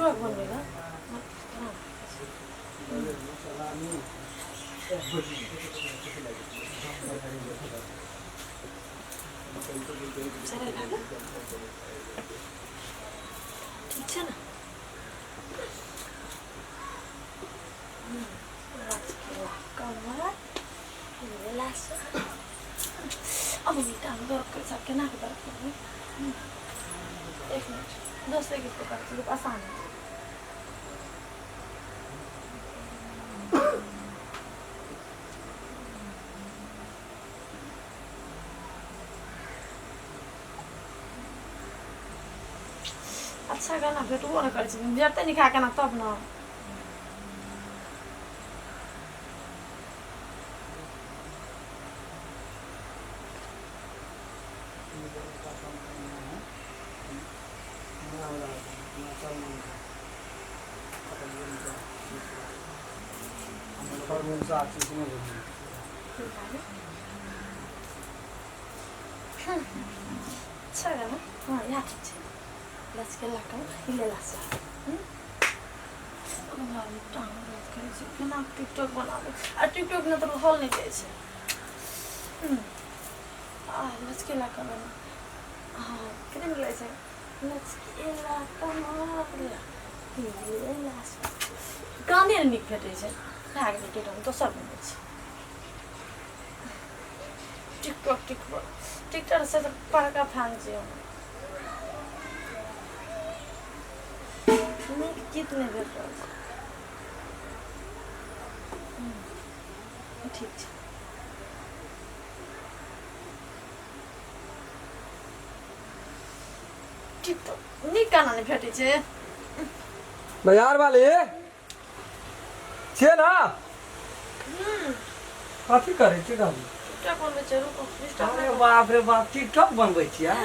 TikTok बनबै ला ठीक छै ने अब टांग दर्द करै छै केना कऽ दर्द करबै एक मिनट दोसरे गीत पर करै छी आसान है अच्छा गाना भेटबो नहि करै छै जते निका केना तब ने अच्छा गाना हाँ इएह ठीक छै लचकेला कम हिलेला से टांग दर्द करै छै केना टिकटॉक बनाबै आ टिकटॉक नहि तऽ रहल नहि जाइ छै आ लचकेला कमर हँ कतेक नीक लागै छै लचकेला कमर हिलेला गाने नहि नीक भेटै छै भए गेलै टिकटॉक दोसर बनबै छी टिकटॉक टिकटॉक टिकटॉक से तऽ बड़का फैन छियै हम नीक गीत नहि भेट रहल छै ठीक छै टिकटॉक नीक गाना नहि भेटै छै बाजार वाले छियै ने कथी करै छियै दादी टिकटॉक बनबै छै रुको डिस्टर्ब अरे बाप रे बाप टिकटॉक बनबै छियै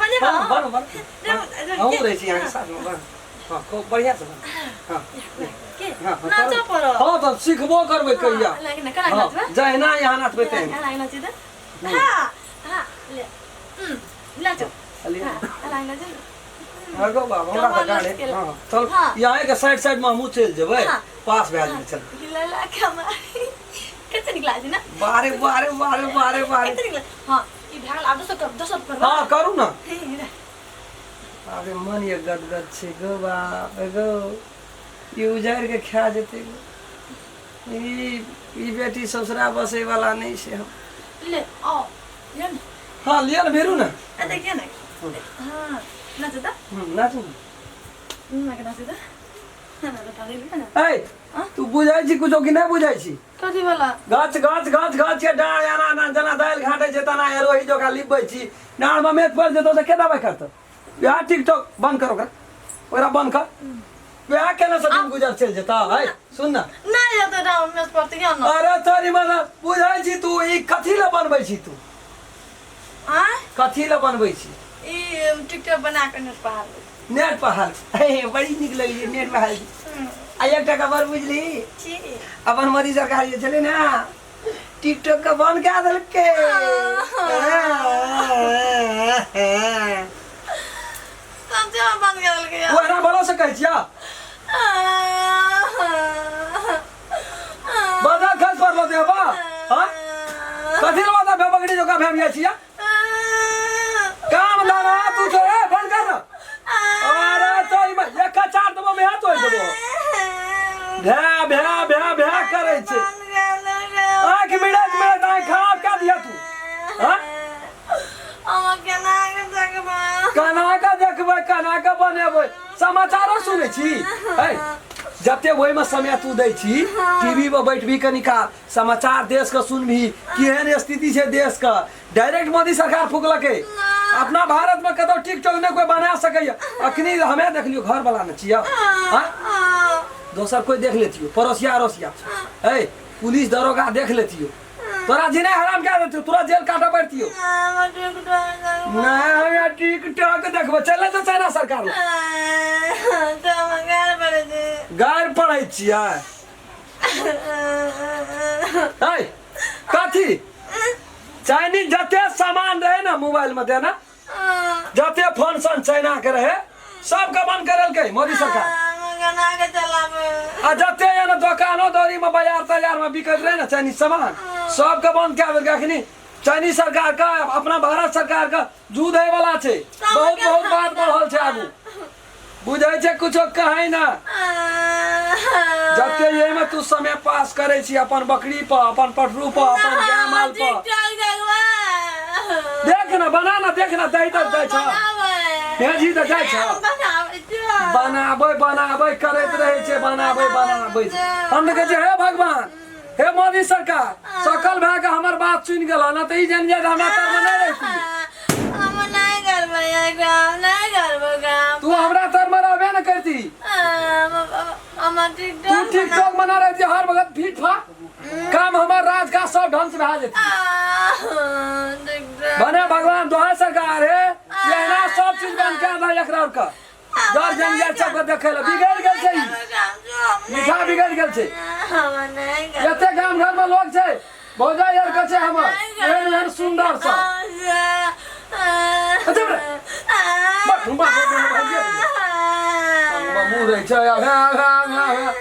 बनेबै बन बन हमहूँ रहै छी अहाँके साथमे बन हँ खूब बढ़िआँ से बन हँ के हँ, हँ, नाचऽ करू। पड़त हँ तऽ सिखबो करबै कहिया हँ, लागे ना, केना हँ नाचबै? जहिना यहाँ नाचबै तहिना एना नाचै तऽ हँ हँ ले नाचो लिअ। हँ एना नाचो हँ गो बाबा हमरा तऽ कमर गाड़ी लचकेला। हँ चल हँ। यहाँ के साइड साइड में हमहूँ चलि जेबै हँ। पास भए जेबै चल हिलला कमर कते नीक लागै छै ने बारे बारे बारे बारे बारे कते नीक लागै हँ ई भए गेल आब दोसर कर दोसर करबै हँ करू ने हे, हे, अरे मन ये गदगद छै गो बाप रे गो ई उजाड़ि के खा जेतै गो ई ई बेटी ससुरा बसै वाला नहि छै हम ले आओ ले ने हँ लिअ ने भिरू ने आ देखिए ने हाँ नाचो तऽ नाचू ने ना के नाचो तऽ ना ना बता देली ना ऐ तू बुझै छी कुछो कि नहि बुझै छी कथी वाला गाछ गाछ गाछ गाछ के डाँड़ एना एना जेना दालि घाटै छै तेना एरोही जोका लिपबै छी डाँड़मे मेघ पड़ि जेतौ तऽ के दबाइ करतौ वएह टिकटॉक बंद कर ओकरा ओकरा बंद कर वएह केने से दिन गुजर चलि जेतौ ऐ सुन ना नहीं जेतै डाँड़ में पड़तै या ना अरे तोरी मने बुझै छी तू ई कथी लए बनबै छी तू आँय कथी लए बनबै छी ई टिकटॉक बना के नेट पर हाल नेट पर हाल हे बड़ी नीक लगै छै नेट पर हाल आ एकटा खबर बुझली ठीक अपन मोदी सरकार जे छलै ने टिकटॉक के बंद कए देलकै सच्चे में बंद कर देलकै ओ एना बोलो से कहै छिया बाजार खस पड़लो ते बा हां कथी लए बाजार भेबगड़ी जोका भेम जाइ छिया काम दाना तू तो ए बंद कर ना अरे तोरी में एक चार देबो में तोड़ देबो भे भे भे भे करै छै आँख मिड़ैत मिड़ैत आँख खराब कए दिया तू हाँ? केना कऽ देखबै केना कऽ बनेबै समाचारो सुनै छी है जते ओहिमे समय तू दै छी टीवी पर बैठबी कनी काल समाचार देश के सुनबी केहन स्थिति छै देश के डायरेक्ट मोदी सरकार फुकलकै अपना भारत में कतौ टिकटॉक नहि कोई बना सकैया अखनी हमे देखलियो घर वाला ने छियै हाँ दोसर कोई देख लेतियो पड़ोसिया अड़ोसिया है पुलिस दरोगा देख लेतियो तोरा जीने हराम क्या देतियो तोरा जेल काटा पड़तियो नहीं हम यार टिकटॉक देखबो चले तो चाइना सरकार लग। गारि पढ़ै छियै है कथी चाइनीज जते सामान रहे ना मोबाइल में देना जते फंक्शन चाइना के रहे सबके बंद करेलकै मोदी सरकार। केना के चलाबै? आ जते ये ने दोकानो दौरी में बाजार ताजार में बिकैत रहे ने चाइनीज सामान, सबके बंद कए देलकै। अखनी चाइनीज सरकार के अपना भारत सरकार के जुद होय वाला छै। बहुत बहुत बात बढ़ल छै आगू, बुझै छै कुछो कहै ना। जते ये में तू समय पास करै छी अपन बकरी पर, अपन पटरू पर, अपन गाय माल पर। देख ना, बना ना, देख ना, दही तक जाइ छ, भेजी तऽ जाइ छ। बनाबै बनाबै करैत रहै छै, बनाबै बनाबै छै। हम तऽ कहै छियै हे भगवान, हे मोदी सरकार, सकल भए कऽ हमर बात सुनि गेल ना तऽ ई जानि जाय हमरा तरमे नहि रहिती। हम नहि करबै काम, नहि करबै काम। तू हमरा तरमे रहबे ने करती। हम तू टिकटॉक टिकटॉक बना रहती, हर वक्त फीट फा काम हमर राज का सब ढंग से भए जेती। बने भगवान दोहा सरकार हे, एहना सब चीज बन के आधा एकरा और का जर जंजाल सबके देखै लए बिगड़ि गेल छै ई। मीठा बिगड़ि गेल छै। एते गाम घर में लोग छै, भौजाई आर के छै हमर एहन एहन सुंदर सब। अच्छा रे। बस, बस, बस, बस, बस, बस। मुँह रहै छै, आ, हे, हे, हे, हे।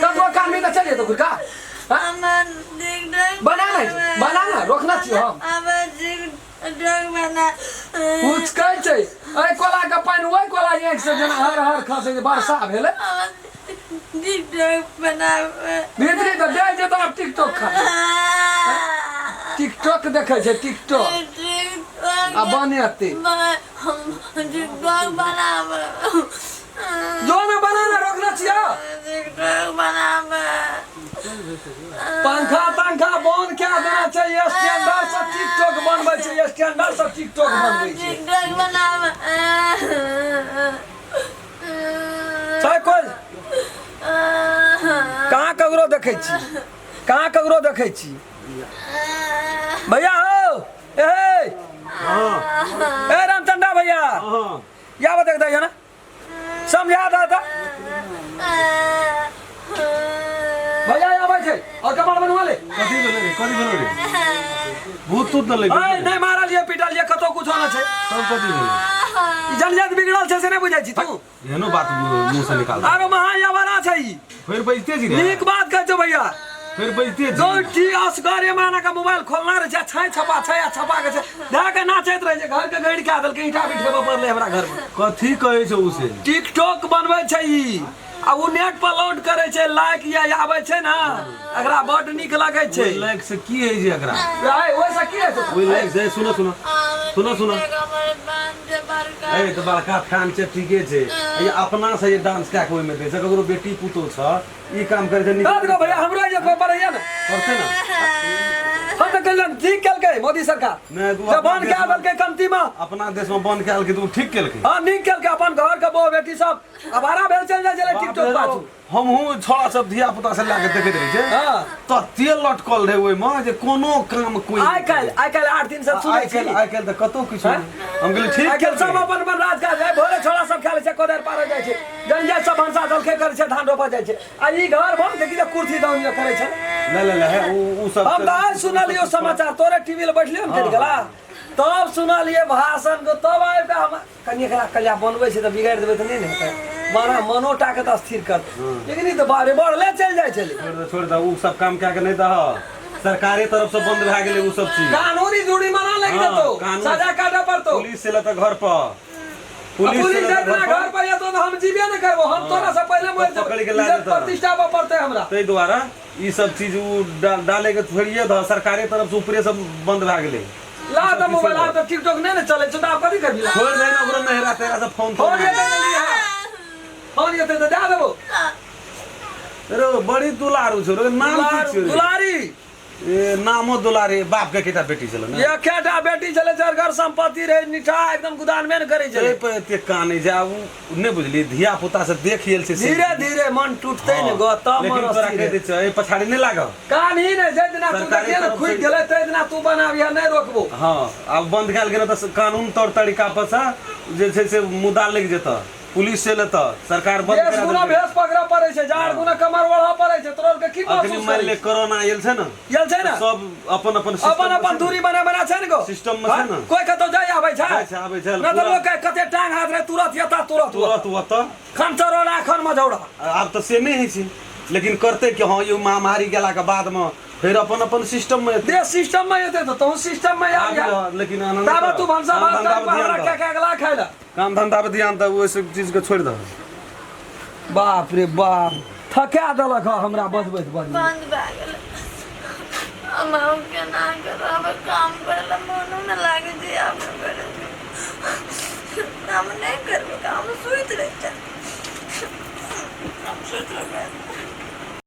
कतबो कानबी तऽ चलि जेतौ घुरका। हाँ? बना ने, बना ने, रोकना छियौ हम। उचकै छै एहि कोला के पानि ओहि कोला आँखि से जेना हर हर खसै छै। वर्षा भेलै भीतरी तऽ जाइ छै तऽ आब टिकटॉक खा टिकटॉक देखै छै, टिकटॉक आ बनेतै। जो ने बना ने, रोकना छियै। पंखा तंखा बंद कए देना छै। स्टैंडर्ड से टिकटॉक बनबै छै, स्टैंडर्ड से टिकटॉक बनबै छै। छै कोइ कहाँ ककरो देखै छी? कहाँ ककरो देखै छी? भैया हो, ए ए रामचंद्र भैया। हाँ। या बता दैया ना, समझा दे तऽ भैया। आबै छै और कपाड़ बनवा ले। कथी भेलै रे? कथी भेलै रे? भूत तूत न लागि ऐ नहि मारल ये पिटल ये कतौ कुछो न छै। तब कथी भेलै? ई जनजात बिगड़ल छै से नहि बुझै छी तू? एहनो बात मुंह से निकाल। आरो महा यवरा छै ई। फेर बजते छी रे। नीक बात कहै छौ भैया। फेर बजते छी। गौठी असगरे माना के मोबाइल खोलना रहै छै, छै छपा छै आ छपा के छै धऽ के नाचैत रहै छै। घर के गड़ि कए देलकै, ईंटा बिठेबऽ पड़लै हमरा घर मे। कथी कहै छै उ से? टिकटॉक बनबै छै ई आ उ नेट पर लोड करै छै, लाइक या आबै छै ने, एकरा बड नीक लगै छै। ओहि लाइक से की होइ छै एकरा? आइ ओहिसँ की होइ छै? ओहि लाइक से सुनो सुनो सुनो सुनो, ए तऽ बड़का फैन छै, ठीके छै। ई अपना से जे डांस कए के ओहिमे दै छै, ककरो बेटी पुतोह छ ई काम करै छै नीक। बात गो भैया, हमरो जे कोई पड़ैया ने करतै ने। हम तऽ कहलियनि ठीक केलकै मोदी सरकार। नहि, तू जब अपना बंद कए देशमे- देलकै कमती मे। अपना देश में बंद कयल के तऽ ओ ठीक केलकै। हँ, नीक केलकै। अपन घर के बहु बेटी सब अबारा भेल चलि जाइ छलै टिकटॉक पाछू। हमहूँ छोड़ा सब धिया पुता से लए के देखैत रहै छै। हँ। तते लटकल रहै ओहिमे जे कोनो काम कोई आइ काल्हि, आइ काल्हि 8 दिन से सुनै आइ छी। काल्हि, आइ काल्हि तऽ कतौ किछु नहि। हम कहलियै ठीक आइ काल्हि सब केलकै। अपन अपन राज काज है। भोरे छोड़ा सब खा लै छै, कोदारि पारऽ जाइ छै, जंजाल सब भनसा जलखै करै छै, धान रोपऽ जाइ छै आ ई घर भर देखी तऽ कुर्सी दाउन जे करै छै। नहि नहि नहि, उ सब हम तऽ आइ सुनलियो समाचार, तोरे टीवी लए बैठलियो ने कनि गेला, तब सुनलियै भाषण को, तब आबि कऽ हम कनि एकरा कलिया बनबै छै तऽ बिगाड़ि देबै तऽ नहि ने हेतै, माना मनो टा के तऽ स्थिर कर। लेकिन ई तऽ बारे बढ़ले चलि जाइ छलै। छोड़ि दे, छोड़ि दे, उ सब काम कए के नहि दह। सरकारे तरफ से बंद भए गेलै उ सब चीज। कानूनी जुर्माना लागि हाँ, जेतौ, कानून- सजा काटऽ पड़तौ। पुलिस एलै तऽ घर पर, पुलिस पुलिस एलै तऽ जितना घर घर पर पर एतौ तऽ हम जीबे नहि करबो, हम तोरा से पहिले मरि तऽ पकड़ि के जेबो। लए इज्जत जेतौ। प्रतिष्ठा पर पड़तै हमरा। ताहि दुआरे ई सब चीज उ डाले के छोड़िए दह। सरकारे तरफ से ऊपरे से बंद भए गेलै। ला तऽ मोबाइल, आब तऽ टिकटॉक नहि ने चलै छौ तऽ आब कथी करबी? छोड़ि दे ने ओकरो, नहिरा तेहरा से फोन फोन तोन एतै तऽ लिहे, फोन एतै तऽ दए देबो। रे बड़ी दुलारू छौ रे। नाम की छियौ रे? दुलारी। ए नामो दुलारी। बाप के केटा बेटी छलै ने? एकेटा बेटी छलै, चारि घर संपत्ति रहै, निठा एकदम गुदानमे ने करै छलै। ताहि पर एते कानै छै। आब उ नहि बुझलियै, धिया पुता से देख गेल छै से। धीरे धीरे मन टूटतै ने गो तब लेकिन मन तोरा अस्थिर कहि दै हेतै। छियौ, एहि पछाड़ी नहि लागब। कानही ने, जाहि दिना तू सरकारी देखिए ने तरफ खुलि से- गेलै ताहि दिना तू बनाबिहे, नहि रोकबो। हँ, आब बंद कयल गेल तऽ कानून तौर तरीका पर से जे छै से मुद्दा लागि जेतऽ। पुलिस से लेतऽ सरकार बंद देश करा गुना देलकै। भेष पकड़ऽ पड़ै छै, जाड़ गुना कमर ओढ़ऽ पड़ै छै, तोरा आरके की अखनी महसूस मानि करै ले छै? कोरोना आयल छै ने, आयल छै ने, सब अपन अपन system अपन मे अपन छै ने। दूरी बना बना छै ने गो, System मे छै हाँ? ने। कोई कतौ जाइ आबै छै, जाइ छै, आबै छै, नहि तऽ पूरा- लोक के कते टांग हाथ रहे, तुरंत एता तुरंत तुरंत ओतऽ। खन चरौड़ा खन मझौड़ा। आब तऽ से नहि होइ छै, लेकिन करतै कि हँ, ई महामारी गेलाके बादमे फेर अपन अपन सिस्टम मे एतै। देश सिस्टम में एतै तऽ तहूँ सिस्टम में आबि जा। लेकिन आनंद ताबे तू भनसा काम भात धंधा कर पर ध्यान हमरा दह। क्या क्या अगला खाइ ला। काम धंधा पर ध्यान दह, ओहि सब चीज के छोड़ि दह। बाप रे बाप, थका देलक हँ हमरा बजबैत बजबैत। बंद भए गेल। हम आब केना करब? काम करे ला मोनो न लागे छै। आब हम करे हम नहि करबै काम, सुति रहै छै।